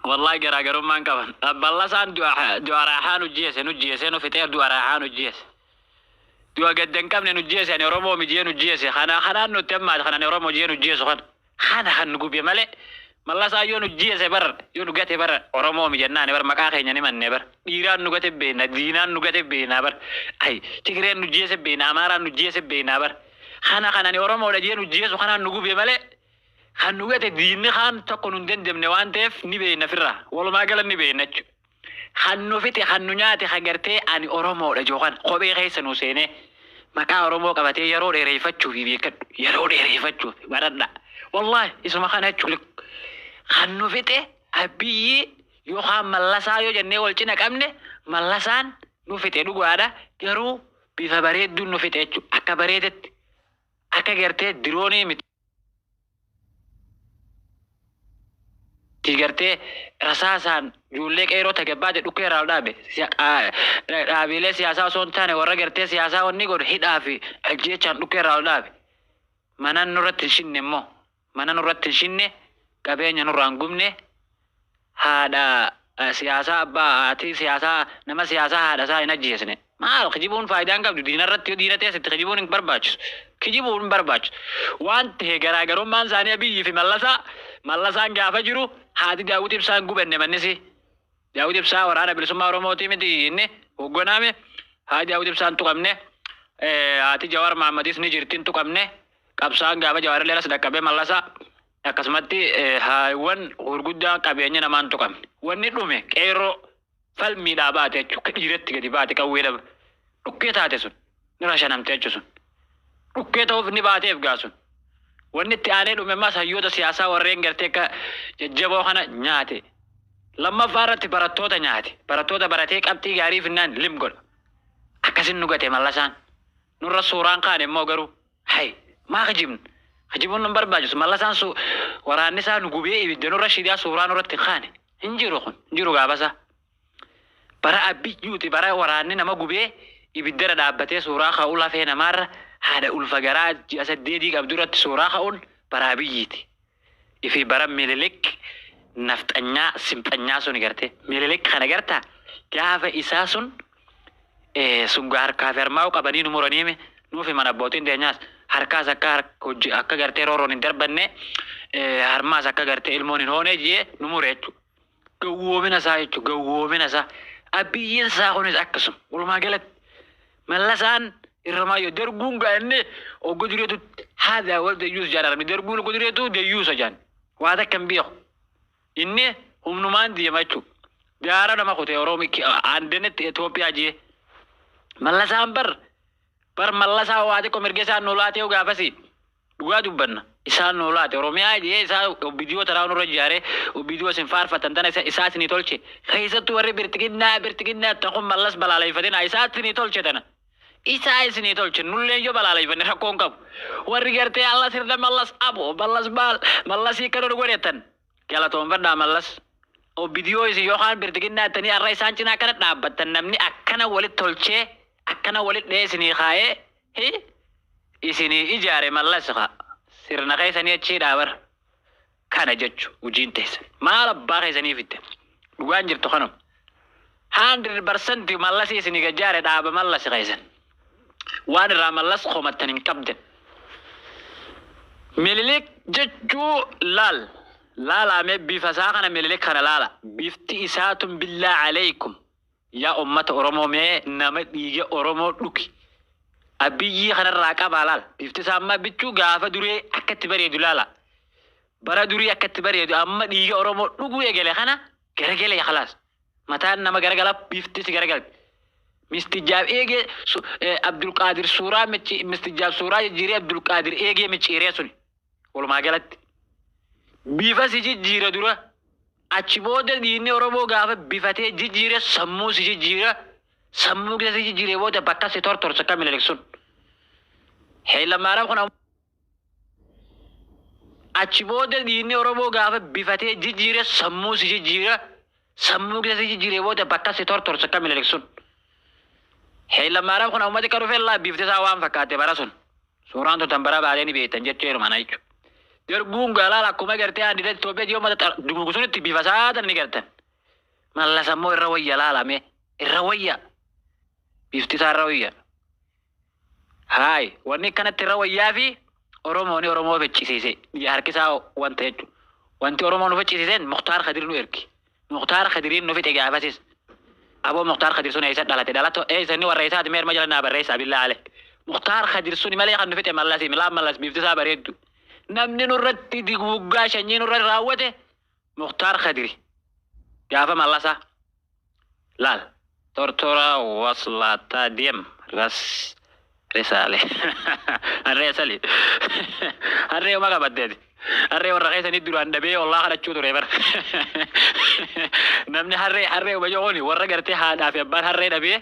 Wallahi garaagarummaan qaban. Mallasaan du'a raaxaa nu jeese, nu jeese, nu fixee du'a raaxaa nu jeese. Du'a gadda hin qabne nu jeese, ani Oromoo mijee nu jeese. Kana kanaan nutti hammaate, kan ani Oromoo jee nu jeesu kana. Kana kan nu gube malee, Mallasaan yoo nu jeese bar, yoo nu gate bar, Oromoo mijannaani bar, maqaa keenya ni manne bar. Dhiiraan nu gate beekna, diinaan nu gate beekna bar. Ay, Tigreen nu jeese beekna, Amaaraan nu jeese beekna bar. Kana kan ani Oromoodha jee nu jeesu kanaan nu gube malee, kan nu gate diinni kaan tokko nu hin dandamne waan ta'eef ni beekna firraa. Walumaa gala ni beekna jechuudha. Kan nu fixe, kan nu nyaate, kan gartee ani Oromoodha jiru kana kophee keessa nu seenee maqaa Oromoo qabatee yeroo dheereeffachuuf beekadhu. Yeroo dheereeffachuuf baradha. Wallaahi isuma kana jechuudha. Kan nu fixe Abiyyi yookaan Mallasaa yoo jennee wal cina qabne, Mallasaan nu fixe dhugaadha. Garuu bifa bareedduun nu fixe jechuudha. Akka bareedetti, akka gartee diroonii miti. Gartee rasaasaan ijoollee qeeroo tagabbaa dhukkee irraa ol dhaabe. Dhaabilee siyaasaa osoo hin taane, warra gartee siyaasaa wanni godhu hidhaa fi ajjeechaan dhukkee irraa ol dhaabe. Mana nurratti hin shinne immoo, mana nurratti hin shinne, qabeenya nurraa hin gubne, haadha siyaasaa, abbaa haati siyaasaa, nama siyaasaa haadha isaa hin ajjeesne. Maal kijibuun faayidaa hin qabdu diina irratti. Yoo diina ta'e kijibuun hin barbaachisu. Kijibuun hin barbaachisu. Waan ta'e garaagarummaan isaanii Abiyyii fi Mallasaa, Mallasaan gaafa jiru haati Daawwit Ibsaa hin gubanne mannisi. Daawwit Ibsaa Waraana Bilisummaa Oromootii miti inni hogganaame. Haati Daawwit Ibsaa hin tuqamne. Haati Jawaar Mahammadis ni jirti, hin tuqamne. Qabsaan gaafa Jawaar illee as dhaqqabee Mallasaa. Akkasumatti haawwan gurguddaan qabeenya namaa hin tuqamne. Wanni dhume qeerroo falmiidhaa baate jechuudha. Dhiiratti gadi baate, qawwee dhaba. Dhukkee taate sun ni rashanamte jechuudha sun. Dhukkee ta'uuf ni baateef gaa sun. Wanni itti aanee dhume ammas hayyoota siyaasaa warreen gartee akka jajjaboo kana nyaate. Lammaffaa irratti barattoota nyaate. Barattoota baratee qabxii gaarii finnaan lim godha. Akkasin nu gate Mallasaan. Nurra suuraan kaane immoo garuu hay maa kijibnu? Kijibuun nu barbaachisu. Mallasaan su waraanni isaa nu gubee ibidda nurra shidaa suuraa nurratti hin kaane. Hin jiru kun. Hin jiru gaafasa. Bara Abbiyyuuti, bara waraanni nama gubee ibiddara dhaabbatee suuraa ka'uu, lafee namaarra, haadha ulfa garaa ji'a 8 qabdu irratti suuraa ka'uun bara Abiyyiiti. Ifi bara Minilik nafxanyaa simxanyaa suni gartee. Minilik kana gartaa, gaafa isaa sun sun harkaa fi harmaa'u qabanii nu muraniime, nuuf himan abbootiin teenyaas, harkaas akka hojii akka gartee rooroon hin darbanne, harmaas akka gartee ilmoon hin hoone jee nu mure jechuudha. Gawwoomina isaa jechuudha, gawwoomina isaa. Abiyyiin isaa kunis akkasuma. Walumaa galatti Mallasaan irramaayyoo darguun gaa'inne oggo dureetu haadha wal dayyuus jaan, arabni darguun oggo dureetu dayyuusa jaan. Waa takka hin beeku. Inni humnumaan deema jechuudha. Gaara nama kutee Oromoo aandanetti Itoophiyaa jee. Mallasaan bar Mallasaa waa xiqqoo mirga isaan nu laatee gaafasi. Dhugaa dubbanna. Isaan nu laate. Oromiyaa jee isaa obbidiyoo taraa nurra ijaaree, obbidiyoo isin faarfatan tana isaa isinii tolche. Keessattuu warri birtiqinnaa birtiqinnaa ta'un Mallas balaaleffatina, isaa isinii tolche tana. Isaa isinii tolche, nullee yoo balaaleffanne rakkoon qabu. Warri gartee alla sirna Mallas abo Mallas maal Mallasii kana nu godhetan. Galatoonfadhaa Mallas. Obbidiyoo isin yookaan birtiqinnaa jettanii har'a isaan cinaa akkana dhaabbattan, namni akkana walitti tolchee, akkana walitti dhahee isinii kaayee hi isinii ijaare Mallas haa. Sirna keessanii achii dhaabar. Kana jechu hojiin teessan. Maal abbaa keessanii fidde? Dhugaan jirtu kanuma. 100% Mallasii isinii gajjaare, dhaaba Mallas keessan. Waan irraa Mallas komattan hin qabdan. Minilik jechuu laal. Laalaamee bifa isaa kana, Minilik kana laala. Bifti isaa tun, billaa aleekum. Yaa ummata Oromoo, mee nama dhiiga Oromoo dhugi. Abiyyii kanarraa qabaa laala. Bifti isaa amma bichuu gaafa duree akka itti bareedu laala. Bara durii akka itti bareedu, amma dhiiga Oromoo dhuguu eegale kana garagalee khalaas. Mataan nama garagala, bifti si garagalti. Mistijaab eegee Abdulqaadir suuraa michi, Mistijaab suuraa jijjiiree, Abdulqaadir eegee micciiree suni. Walumaa galatti bifa si jijjiira dura, achi booda dhiigni Oromoo gaafa bifatee jijjiire sammuu si jijjiira, sammuu keessa si jijjiire booda bakka si tortorsa akka Minilik sun. Heellammaadhaan kun achi booda dhiigni Oromoo gaafa bifatee jijjiire sammuu si jijjiira, sammuu keessa si jijjiire booda bakka si tortorsa akka Minilik sun. Heellammaadhaan kun uummati akka dhufe laa bifti isaa waan fakkaate bara sun. Suuraan tun tan bara baatee ni beektan jechuu heeruma jechuudha. Darguun galaal akkuma gartee aandilee Itoophiyaa yoo mata duguugu sunitti bifa saatan ni gartan. Mallas ammoo irra wayya laalame irra wayya. Bifti isaa irra wayya. Haay, wanni kanatti irra wayyaa fi Oromoon Oromoo ficcisiise. Biyya harkisaa wanta jechuudha. Wanti Oromoon nu ficcisiiseen Muktaar Kadir nu ergi. Muktaar Kadiriin nu fixe gaafasis. Aboo Muktaar Kadir sun eessa dhalate? Dhalato eessa inni warra isaati meerma jala naa barreessaa billaa ale. Muktaar Kadir suni malee kan nu fixe Mallasi milaan Mallas bifti isaa bareeddu. Namni nurratti diguggaa sanyii nurra raawwate Muktaar Kadiri. Gaafa Mallasaa. Laal. Tortora waslaataa deem ras risaale. Harree sali. Harree uma qabatteeti. Harree warra keessanii duraan dhabee ollaa kadhachuu ture bara. Namni harree harree uma jooni warra gartee haadhaa fi abbaan harree dhabee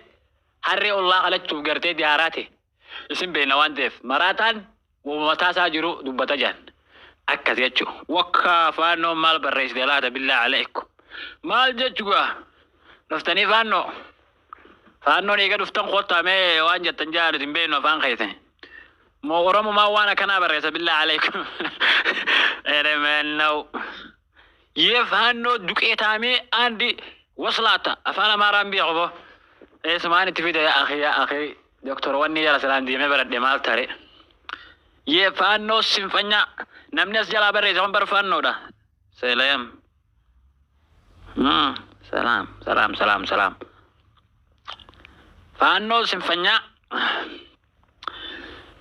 harree ollaa kadhachuuf gartee diyaaraate. Isin beekna waan ta'eef maraataan mataa isaa jiru dubbata jaan. Akkas jechuun wakka faannoon maal barreessite laata billaa aleekum. Maal jechuudha? Dhuftanii faannoo. Faannoon eega dhuftan kottamee waan jettan jaalu hin beeknu afaan keessan. Moo Oromoo waan akkanaa barreessa billaa aleekum. Eremennaw. የፋኖ ዱቄታሜ አንድ ወስላታ afaan Amaaraan beeku bo. Eessumaan itti fide yaa akhi yaa akhi doktor wanni jala salaan deemee baradhe maal tare. የፋኖ sinfanya namni as jalaa barreesse kun bar faannoodha. Selam. Salaam salaam salaam salaam. Faannoo sinfanyaa.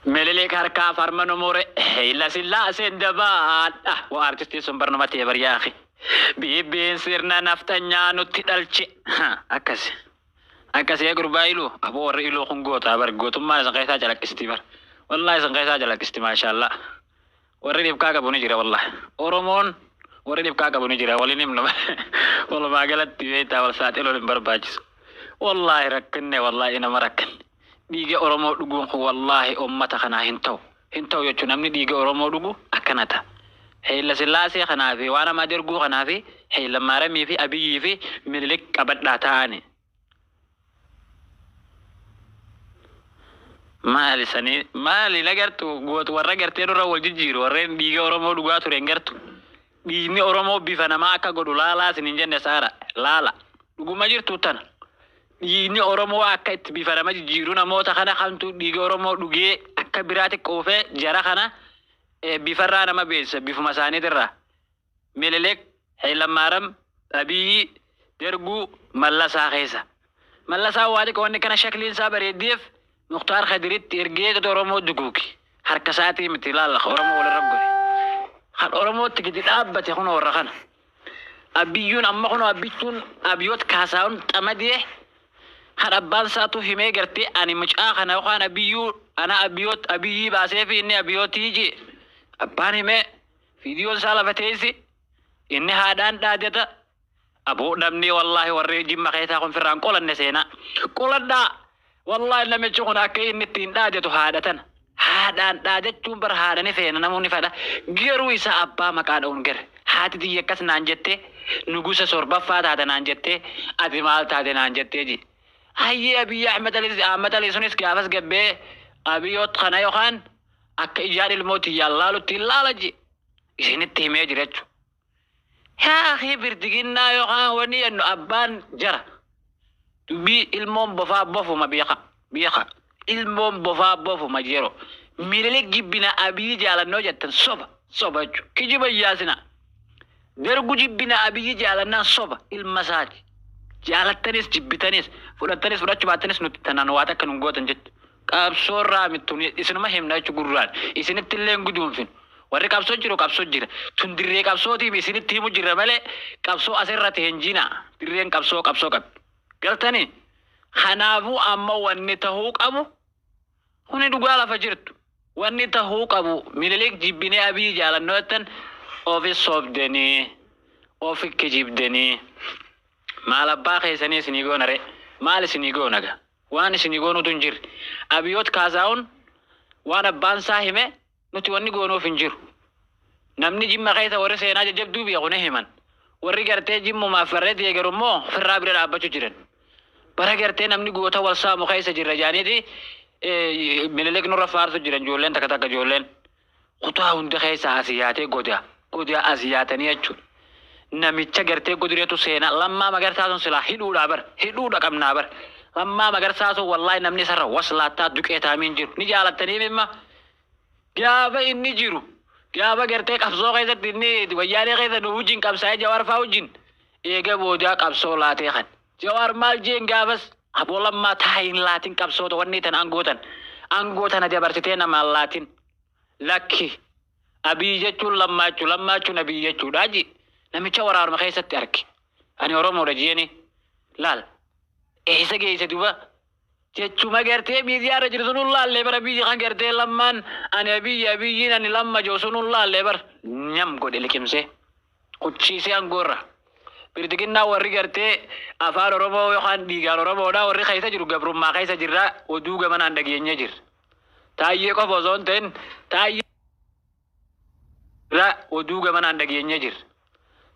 Minilik harkaa farma nu mure Hayila Sillaaseen jabaadha. Waa artistiin sun barnuma ta'e bar yaa akhi. Biibbiin sirna naftanyaa nutti dhalche. Akkas. Akkas yaa gurbaa iluu. Aboo warri iluu kun goota bar gootummaa isin keessaa calaqqisti bar. Wallahi isin keessaa calaqqisti maashaallah. Warri dhibkaa qabu ni jira wallahi. Oromoon warri dhibkaa qabu ni jira waliin himnu. Walumaa galatti beektaa wal saaxiluun hin barbaachisu. Wallahi rakkinne wallahi nama rakkinne. Dhiiga Oromoo dhuguun kun wallahi uummata kanaa hin ta'u. Hin ta'u jechuun namni dhiiga Oromoo dhugu akkana ta'a. Hayila Sillaasee kanaa fi waan hamaa Derguu kanaa fi Hayila Maaramii fi Abiyyii fi Minilik qabadhaa ta'ani. Maali sanii maali nagartu gootu warra gartee nurra wal jijjiiru warreen dhiiga Oromoo dhugaa ture hin gartu. Dhiigni Oromoo bifa namaa akka godhu laalaa isin hin jenne saara laala. Dhuguma jirtu tana. Dhiigni Oromoo akka itti bifa nama jijjiiru namoota kana kamtu dhiiga Oromoo dhugee akka biraatti qoofee jara kana bifarraa nama beessa bifuma isaaniitirraa. Minilik, Hayila Abiyyi, Derguu, Mallasaa keessa. Mallasaa waa xiqqoo wanni kana shakliin isaa bareeddeef Muktaar Kadiritti ergee Oromoo duguugi. Harka isaatii miti ilaalla Oromoo walirra godhe. Kan Oromootti gadi dhaabbate kun warra kana. Abiyyuun amma kun abbichuun Abiyoot Kaasaawun xamadee kan abbaan isaatu himee gartee ani mucaa kana yookaan Abiyyuu ana Abiyoot Abiyyii baasee fi inni Abiyootii jee. Abbaan himee viidiyoon isaa lafa teessi inni haadhaan dhaadata. Aboo namni wallaahi warri jimma keessaa kun firraan qolanne seenaa. Qoladhaa wallaahi namichi kun akka inni ittiin dhaadatu haadha tana. Haadhaan dhaadachuun bara haadha ni feena namoonni fedha. Garuu isa abbaa maqaa dha'uun gara. Haati tiyya akkas naan jettee nugusa sorbaffaa taate naan jettee ati maal taate naan jettee ji. Hayyee Abiyyi Ahmed Ali Ahmed Ali sunis gaafas gabbee Abiyoot kana yookaan akka ijaan ilmoo tiyyaan laalutti hin laala ji. Isinitti himee jira jechuudha. Yaa akhi birdiginnaa yookaan wanni jennu abbaan jara. Dubbii ilmoon bofaa bofuma beeka beeka. Ilmoon bofaa bofuma yeroo. Minilik jibbina Abiyyi jaalannoo jettan soba soba jechuudha. Kijiba yaasina. Dergu jibbina Abiyyi jaalannaan soba ilma isaati. Jaalattanis jibbitanis fudhattanis fudhachuu baattanis nuti tanaan waa takka nun gootan jechuudha. Qabsoorraa mittuun isinuma himna jechuudha gurraan. Isinitti illee hin guduunfinu. Warri qabsoo jiru qabsoo jira. Tun dirree qabsootiif isinitti himu jirra malee qabsoo asirratti hin jina. Dirreen qabsoo qabsoo qabdi. Galtanii kanaafuu amma wanni tahuu qabu kuni dhugaa lafa jirtu. Wanni tahuu qabu Minilik jibbinee Abiyyi jaalannoo jettan ofi sobdanii ofi kijibdanii maal abbaa keessanii isinii goona ree maal isinii goona gaa waan isinii goonutu hin jirre. Abiyoot Kaasaawun waan abbaan isaa hime nuti wanni goonuuf hin jiru. Namni jimma keessa warri seenaa jajjabduu beeku ni himan. Warri gartee jimmumaaf farree deegaru immoo firraa bira dhaabbachuu jiran. Bara gartee namni goota wal saamu keessa jirra jaaniiti Minilik nurra faarsu jiran ijoolleen takka takka ijoolleen. Kutaa hunda keessa asii yaatee godaa godaa asii yaatanii jechuudha. Namicha gartee godireetu seenaa Lammaa Magarsaa sun silaa hidhuudhaa bar, hidhuudha qabnaa bar. Lammaa Magarsaa sun wallaahi namni isarra waslaattaa duqee taamiin jiru. Ni jaalattanii mimma gaafa inni jiru, gaafa gartee qabsoo keessatti inni wayyaanee keessa nu wajjin qabsaa'ee Jawaar faa wajjin, eega boodaa qabsoo laatee kan. Jawaar maal jeen gaafas? Aboo Lammaa, taayin laatin qabsoota wanni tan aangoo tan. Aangoo tana dabarsitee namaan laatin. Lakki, Abii jechuun Lammaa jechuu, Lammaa jechuun Abii jechuudha ji. Namicha waraanuma keessatti arge. Ani Oromoodha jeeni. Laal. Eessa geesse duba? Jechuma gartee miidiyaa irra jiru sun laallee bara, biyyi kan gartee Lammaan ani Abiyyi, Abiyyiin ani Lamma jiru sun laallee bara. Nyam godhe, liqimsee. Kuchiisee aangoorra. Birdiqinnaa warri gartee afaan Oromoo yookaan dhiigaan Oromoodha warri keessa jiru gabrummaa keessa jirra, oduu gamanaan dhageenyee jirra. Taayyee qofa osoo hin ta'in, Taayyee oduu gamanaan dhageenyee jirra.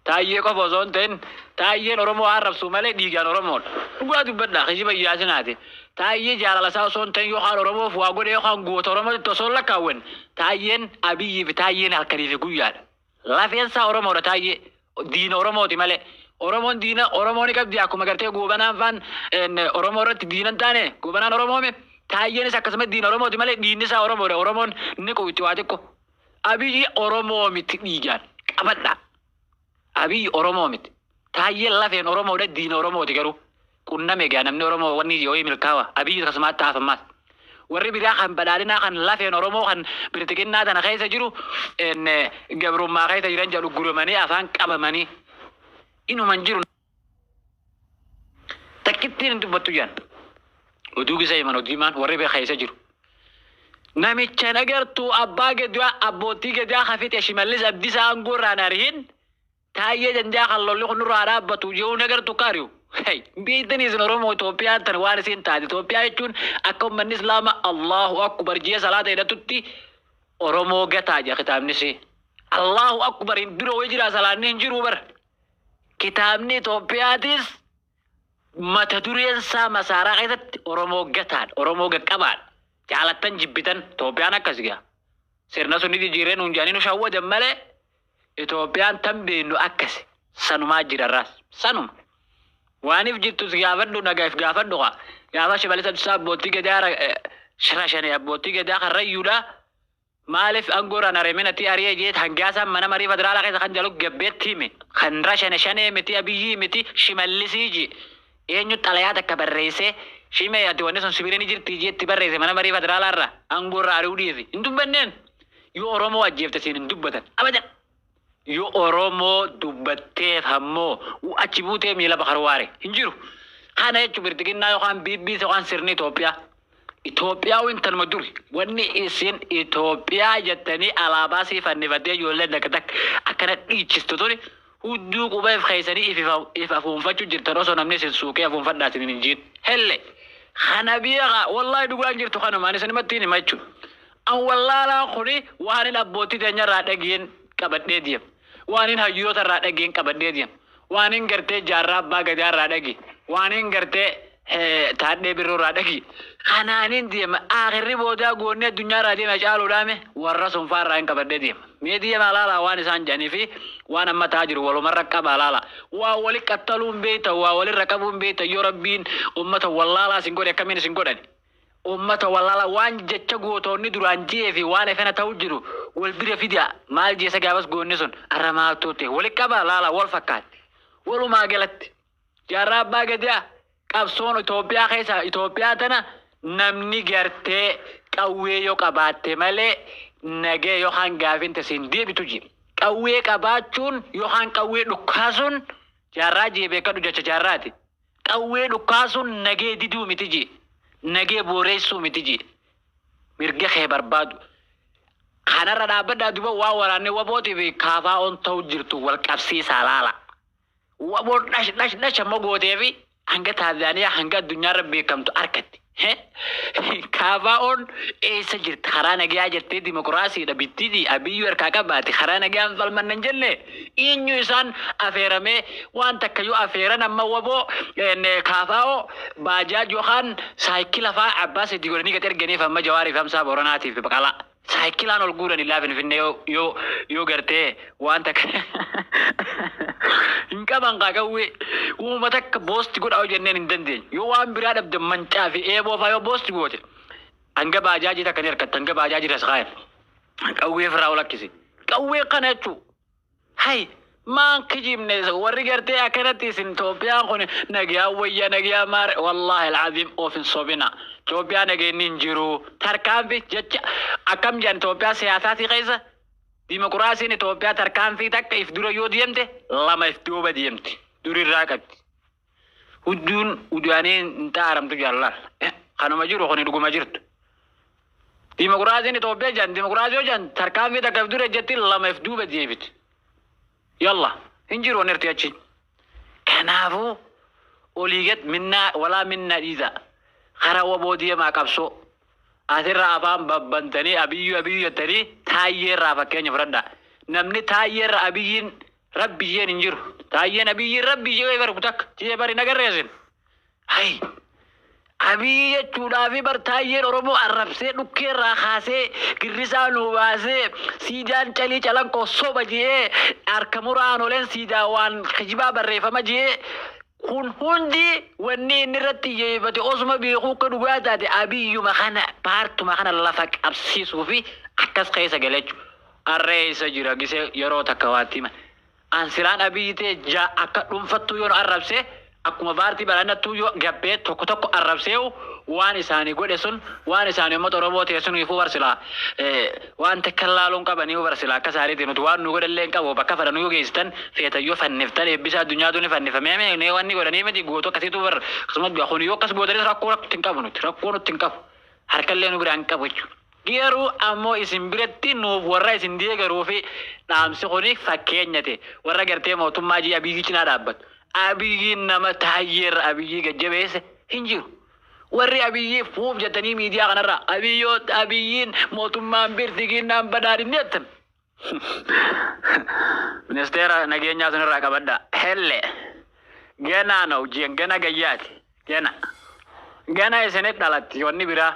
Taayyee qofa osoo hin ta'in, Taayyeen Oromoo arrabsu malee dhiigaan Oromoodha. Dhugaa dubbadhaa, kijiba iyyaasinaati. Taayyee jaalala isaa osoo hin ta'in, yookaan Oromoof waa godhe yookaan goota Oromootti osoo hin lakkaawwan, Taayyeen Abiyyii fi Taayyeen halkanii fi guyyaadha. Lafeen isaa Oromoodha Taayyee. Diina Oromooti malee. Oromoon diina Oromoo ni qabdi, akkuma gartee Goobanaan faan Oromoo irratti diina hin taane, Goobanaan Oromoome. Taayyeenis akkasuma diina Oromooti malee diinni isaa Oromoodha. Oromoon ni quutti waa xiqqoo. Abiyyi Oromoo miti dhiigaan. Qabadhaa. Abiyyi Oromoo miti. Taayyeen lafeen Oromoodha, diina Oromooti garuu. Qunname egaa namni Oromoo wanni yoo milkaawa. Abiyyi akkasumaatti hafammaas. Warri biraa kan badhaadhinaa kan lafeen Oromoo kan birtiqinnaa tana keessa jiru gabrummaa keessa jiran jedhu guramanii afaan qabamanii inuman jiru. Takkittiin hin dubbattu jedhan. Oduu gisa himan, oduu himaan warri bira keessa jiru. Namicha nagartuu abbaa gadaa, abbootii gadaa hafixe Shimallis Abdiisaa aangoo irraan arihin, Taayyee Dandaa kan lolli kun nurraa dhaabbatu yoo nagartu kaariyu. Beektanii isin Oromoo Itoophiyaan tan waan isin taate? Itoophiyaa jechuun akka uummanni Islaama Allahu Akbar jee salaata hidhatutti Oromoo gataa jedha kitaabnis. Allahu Akbar hin dura wayii jira, salaanni hin jiru bara. Kitaabni Itoophiyaatis mata dureen isaa masaaraa keessatti Oromoo gataadha. Oromoo gaqqabaadha. Jaalattan jibbitan Itoophiyaan akkas gaa. Sirna sun ni jijjiirree nuun jedhanii nu shawwadan malee Itoophiyaan tan beeknu akkasi. Sanumaa jirarraas. Sanuma. Waaniif jirtus gaafadhu, nagaaf gaafadhu kaa. Gaafa Shimallis Abdiisaa abbootii gadaa shane, abbootii gadaa karrayyuudha. Maaliif aangoorraan areemin ati ari'ee jeet hangaasaan mana marii federaalaa keessa kan jalu gabbeetti hime. Kan rashane shanee miti, Abiyyii miti, Shimallisii ji. Eenyu xalayaa takka barreessee shimee ati wanni sun sibiila ni jirti jeetti barreesse mana marii federaalaa irraa aangoorraa ari'uu dhiisi? Hin dubbanneen. Yoo Oromoo ajjeefte siin hin dubbatan. Abadan. Yoo Oromoo dubbatteef ammoo achi buutee miila bakar waare hin jiru. Kana jechuun birtiqinnaa yookaan BBC yookaan sirni Itoophiyaa. Itoophiyaa wantanuma duri wanni isin Itoophiyaa jettanii alaabaa sii fannifattee ijoolleen takka takka akkana dhiichistu tuni hudduu quba if keessanii if afuunfachuu jirtan osoo namni isin suuqee afuunfadhaa isin hin jiin. Helle kana beekaa, wallaahi dhugaan jirtu kanuma, ani isinimatti hin hima jechuudha. An wallaalaan kuni waan hin abbootii teenyarraa dhageen qabadhee deema. Waan hin hayyoota irraa dhageen qabadhee deema. Waan hin gartee Jaarraa Abbaa Gadaa irraa dhagi. Waan hin gartee Taadhee Birroo irraa dhagi. Kanaaniin deema. Akirri boodaa goonni addunyaa irraa deema caaluudhaame warra sun faa irraa hin qabadhee deema. Mee deemaa laalaa, waan isaan jedhanii fi waan amma ta'aa jiru walumarra qabaa laala. Waa wali qaxxaluun beektan, waa walirra qabuun beektan, yoo Rabbiin ummata wallaalaa isin godhe akkamiin isin godhani? Ummata wallaalaa waan jecha gootoonni duraan ji'ee fi waan efena ta'u jiru wal bira fidaa. Maal jeessa gaafas goonni sun, arra maaltu ta'e? Wali qabaa laalaa, wal fakkaatti. Walumaa galatti Jaarraa Abbaa Gadaa qabsoon Itoophiyaa keessa Itoophiyaa tana namni gartee qawwee yoo qabaatte malee nagee yookaan gaafinta siin deebitu ji. Qawwee qabaachuun yookaan qawwee dhukkaasuun, Jaarraa jee beekadhu, jecha Jaarraati. Qawwee dhukkaasuun nagee diduu miti ji. Nagee booreessuu miti ji. Mirga kee barbaadu. Kanarra dhaabbadhaa duba waan waraanni wabootii fi kaafaa on ta'u jirtu wal qabsiisaa laala. Waboon dhash dhash dhash amma gootee fi hanga Taanzaaniyaa hanga addunyaarra beekamtu argatti. Kaafaa'oon eessa jirti? Karaa nagayaa jettee dimokiraasiidha bittiiti Abiyyuu harkaa qabaate karaa nagayaan falmanna hin jenne. Eenyu isaan afeeramee waan takka yoo afeeran amma waboo kaafaa'oo baajaaj yookaan saayikila fa'aa abbaa sadii godhanii gad erganiif amma Jawaarii fi Hamsaa Booranaatiif Baqalaa. Saayikilaan ol guuran illaa Finfinnee yoo gartee waan takka hin qaban qaqawwee uummata akka boosti godhaa jenneen hin dandeenye. Yoo waan biraa dhabde mancaa fi eeboo faa yoo boosti goote hanga baajaajii takka ni harkatta, hanga baajaajii tas kaayan. Qawwee ofirraa ol lakkisi. Qawwee kana jechuu. Hay, maan kijibne warri gartee akkanatti isin Itoophiyaan kun nagaa wayya nagaa maar, wallaahi alcaziim of hin sobina. Itoophiyaa nageenyi hin jiru. Tarkaanfii jecha akkam jedhan, Itoophiyaa siyaasaatii keessa dimokiraasiin Itoophiyaa tarkaanfii takka if dura yoo deemte lama if duuba deemti. Durirraa qabdi. Hudduun udaanee hin xaaramtu jaalala. Kanuma jiru kuni dhuguma jirtu. Dimokiraasiin Itoophiyaa jedhan, dimokiraasii yoo jedhan, tarkaanfii takka if dura jetti lama if duuba deebiti. Yalla, hin jiru wanni achi. Kanaafuu olii gad minnaa walaa minnaa dhiisa. Karaa waboo deemaa qabsoo. Asirraa afaan babbantanii Abiyyuu Abiyyuu jettanii Taayyeerraa fakkeenya fudhadhaa. Namni Taayyeerra Abiyyiin rabbiyyeen hin jiru. Taayyeen Abiyyiin rabbiyyee bari takka jee bari nagarreessin. Hay, Abiyyi jechuudhaafi bar Taayyeen Oromoo arrabsee dhukkeerraa kaasee girrisaa nuu baasee, siidaan Calii Calanqoo soba jee, harka muraan oleen siidaa waan kijibaa barreeffama jee, kun hundi wanni inni irratti xiyyeeffate osuma beekuu akka dhugaa taate Abiyyuma kana paartuma kana lafa qabsiisuu fi akkas keessa gale jechuudha. Arree isa jira gisee yeroo takka waatti hima. Ansilaan Abiyyi ta'e jaa akka dhuunfattuu yoo nu arrabse, akkuma paartii badhaadhinattuu yoo gabbee tokko tokko arrabseewu, waan isaanii godhe sun, waan isaanii uummata Oromoo ta'e sun ifuu barsilaa waan takka laaluun qabanii barsilaa akka isaaniitti nuti waan nu godhallee hin qabu. Bakka fedhan yoo geessitan feetan yoo fanniftan eebbisa addunyaatu ni fannifamee mee wanni godhanii miti gootu akkasiitu bar. Akkasumas kun yoo akkas gootanis rakkoo nutti hin qabu, nuti rakkoo nutti hin qabu, harkallee nu biraa hin qabu jechuudha. Garuu ammoo isin biratti nuuf warra isin deegaruu fi dhaamsi kuni fakkeenya ta'e warra gartee mootummaa jii Abiyyi cinaa dhaabbatu. Abiyyiin nama Taayyeerra Abiyyii gajjabeesse hin jiru. Warri Abiyyi fuuf jettanii miidiyaa kanarra Abiyyoo Abiyyiin mootummaan birtiginnaan badhaadhinni jettan. Ministeera nageenyaa sunirraa qabadha. Helle ganaa no jeen gana gayyaati. Gana. Gana isinit dhalatti wanni biraa.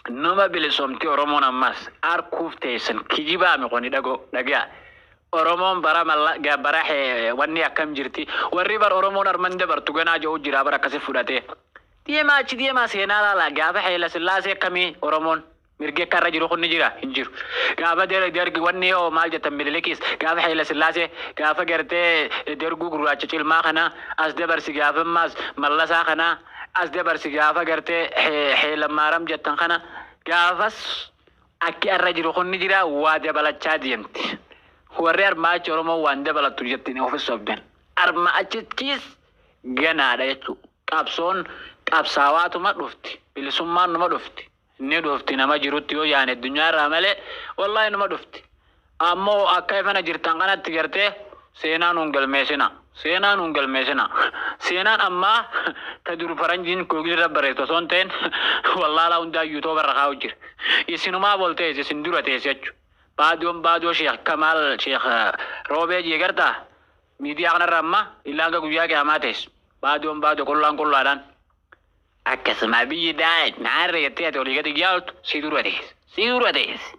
Numa bilisomti Oromoon ammas arkuuf teessan kijibaami kuni dhagoo dhagaa. Oromoon bara malla bara wanni akkam jirti. Warri bar Oromoon arman dabartu ganaa ji'u jira bara akkasi fudhatee. Deemaa achi deemaa seenaa laala, gaafa Haayila Sillaasee akkamii Oromoon mirgi akka irra jiru kun ni jira hin jiru. Gaafa Dergi wanni hoo maal jettan, Minilikis gaafa Haayila Sillaasee, gaafa gartee Derguu gurraacha cilmaa kana as dabarsi, gaafa ammaas Mallasaa kana as dabarsi, gaafa gartee Heelamaaram jettan kana gaafas akki irra jiru kun ni jira, waa dabalachaa deemti. Warri armaa achi Oromoo waan dabalattu jettiin ofis sobdan. Arma achittis ganaadha jechuudha. Qabsoon qabsaawaatuma dhufti. Bilisummaan numa dhufti. Inni dhufti nama jirutti yoo yaane addunyaa irraa malee wallaahi numa dhufti. Ammoo akka ifana jirtan kanatti gartee seenaa nuun galmeessina. Seenaa nuun galmeessina. Seenaan ammaa ta dur faranjiin koogii irra barreessu osoo hin ta'in wallaalaa hundaa yuutoo barra kaa'u jira. Isinumaa bol teessi isin dura teessi jechuudha. Baadoon baadoo Sheekh Kamaal Sheekh Roobee jee gartaa miidiyaa kanarra amma illaa hanga guyyaa qiyaamaa teessu. Baadoon baadoo qullaan qullaadhaan. Akkasuma biyyi daa'e naarra jettee ati olii gadi yaaltu si dura teessi. Si dura teessi.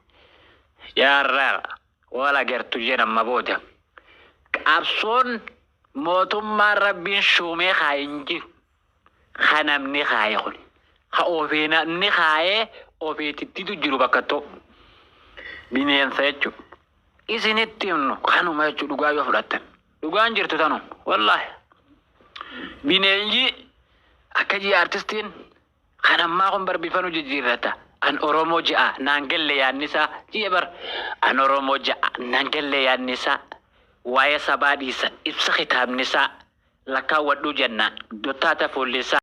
Yaarraa wal agartu jedhamma booda. Qabsoon mootummaan rabbiin shuumee kaa'e hin jiru. Ka namni kaa'e kun. Ka ofii namni kaa'ee ofiitittitu jiru bakka ta'u. Bineensa jechuudha. Isinitti himnu kanuma jechuudha dhugaa yoo fudhattan. Dhugaan jirtu tanuma. Wallaahi. Bineenyi akka ji'a artistiin kan ammaa kun bar bifa nu jijjiirrata. An Oromoo ja'a naan galle yaannisaa ji'a bar. An Oromoo ja'a naan galle yaannisaa. Waa'ee sabaa dhiisa ibsa kitaabnisaa. Lakkaawwadhuu jenna dottaata fuullisaa.